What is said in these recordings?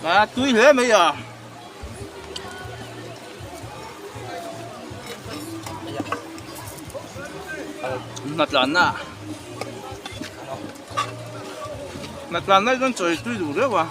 A tui hle mai a. Hnatlanna Hnatlanna hi chuan chawi tui duh riau a.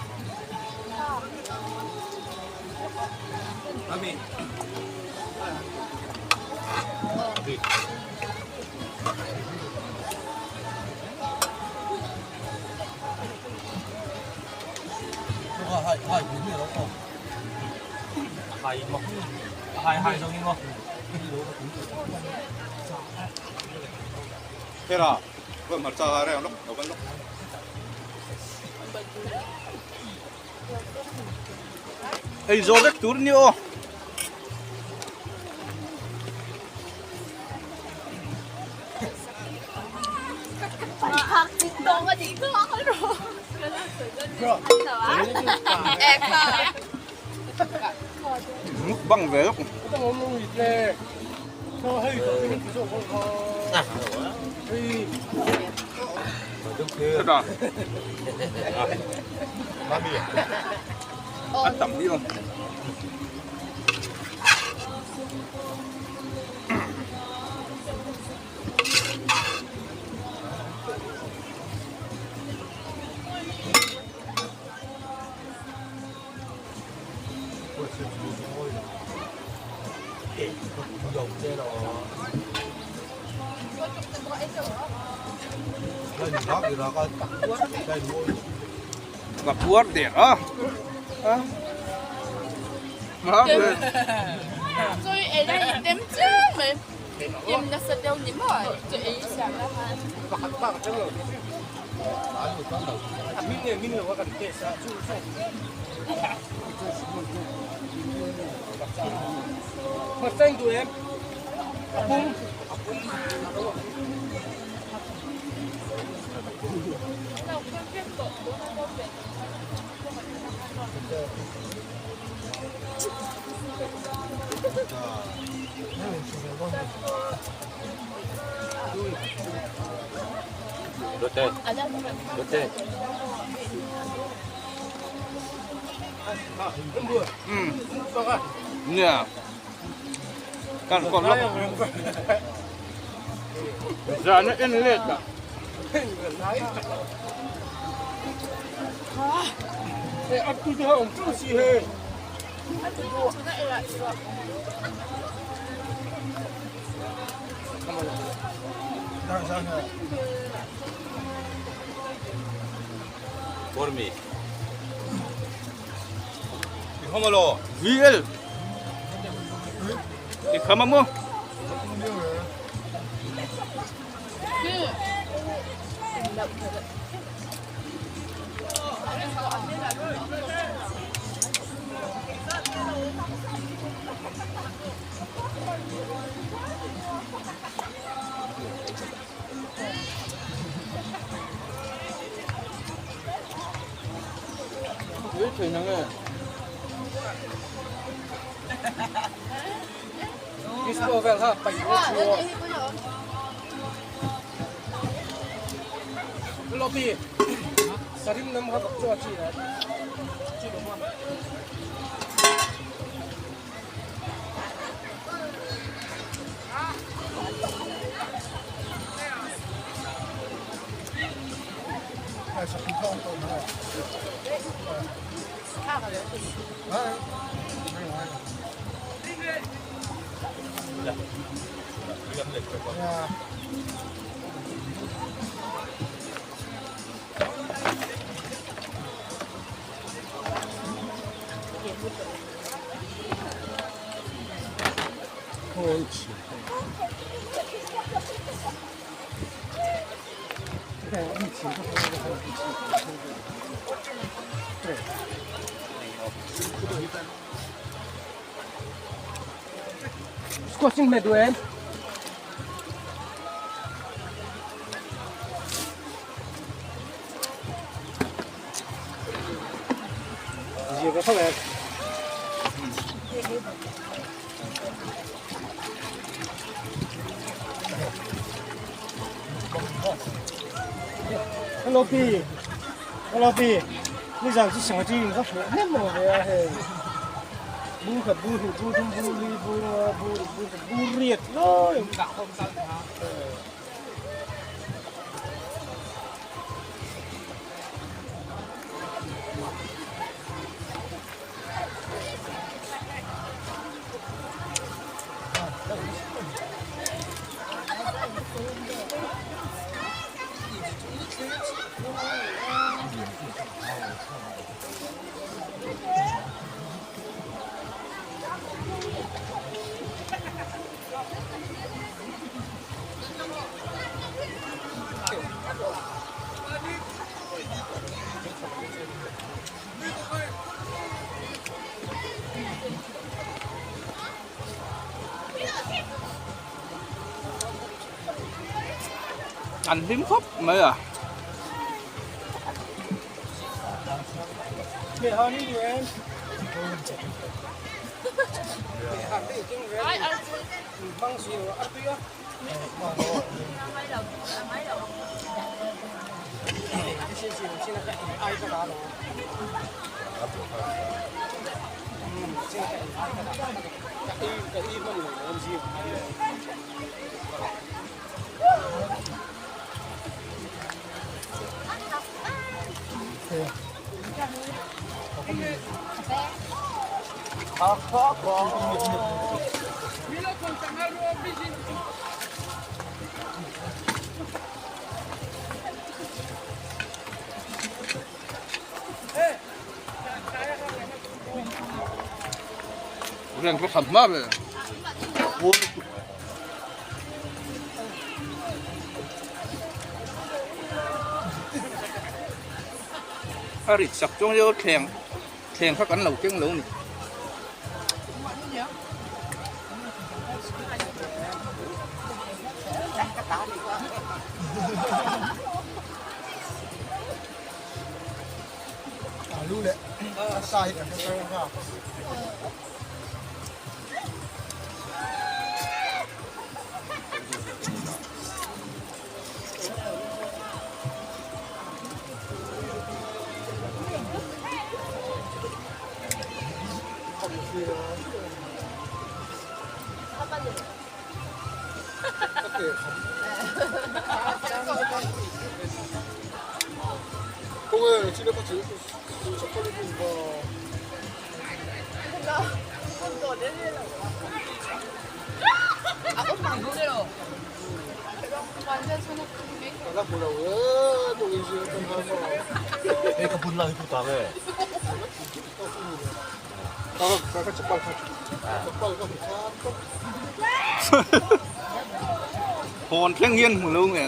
Ei zawh vek tur ni aw. Mukbang ve lawk. A tam ni aw. Ka puar der a. Nia. Kan kawm lawk. Zan a en let a. VL I kham a maw? Nizan chu sangha chi in ka hmuh hnem maw ve a hei. Bur khat bur hnih bur thum bur li bur nga bur ruk bur khat bur riat lawi awm. An hlim khawp mai a. Reng ka kham hma ve. A rit sak chuang lio thleng thleng kha kan lo keng lo ni. Alu leh sa hi kan hre reng a. Hawn thleng hian hmu lo nge.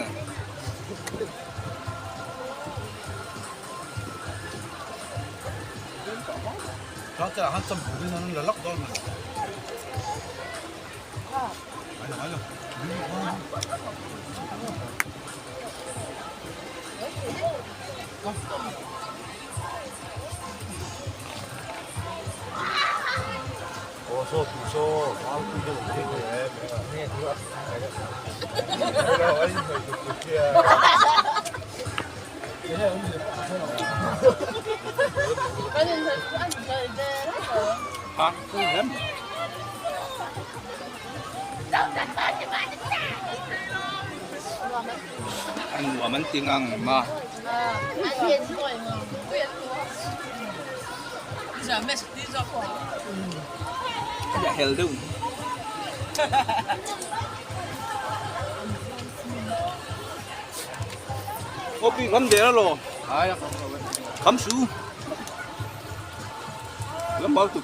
A nuam an ti ngang ma. A hel deuh. Opi kham der alo. Kham su. Lam bao tuk.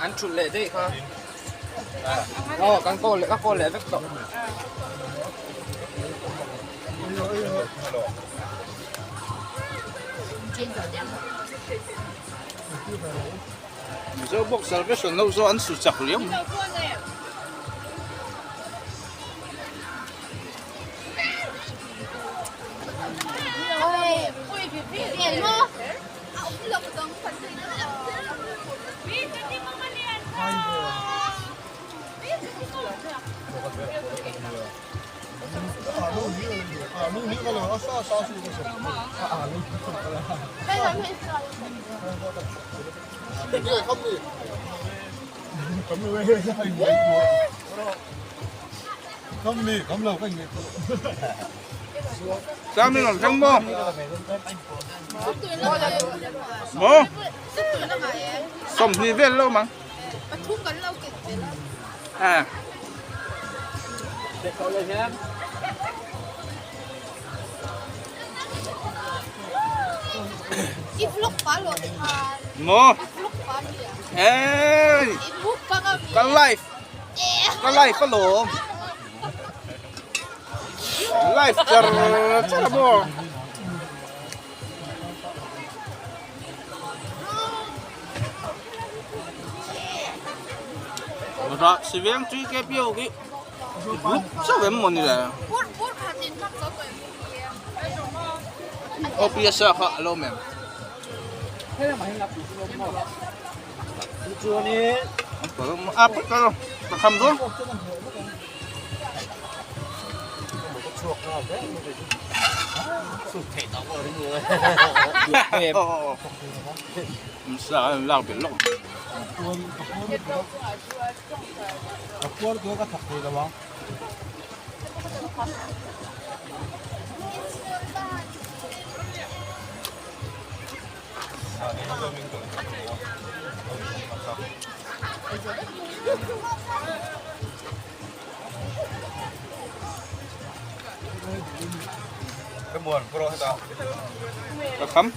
An thut leh daih kha. Aw kan kawl leh ka kawl leh vek tawh. Mizo bawk salvation lo zawh an su chak riau mai. Sao mi làm trăng mo? Mo? 20 vel lo mang. À. Mo? Ê! Ka live. Ka live a lawm. Live char char a maw. Rah si veng tui ke piau ki group chauh em mawni le. OPS a kha a lo mem. A phut ka ka kham dawn. Sa lak belh lawk. Ka kham.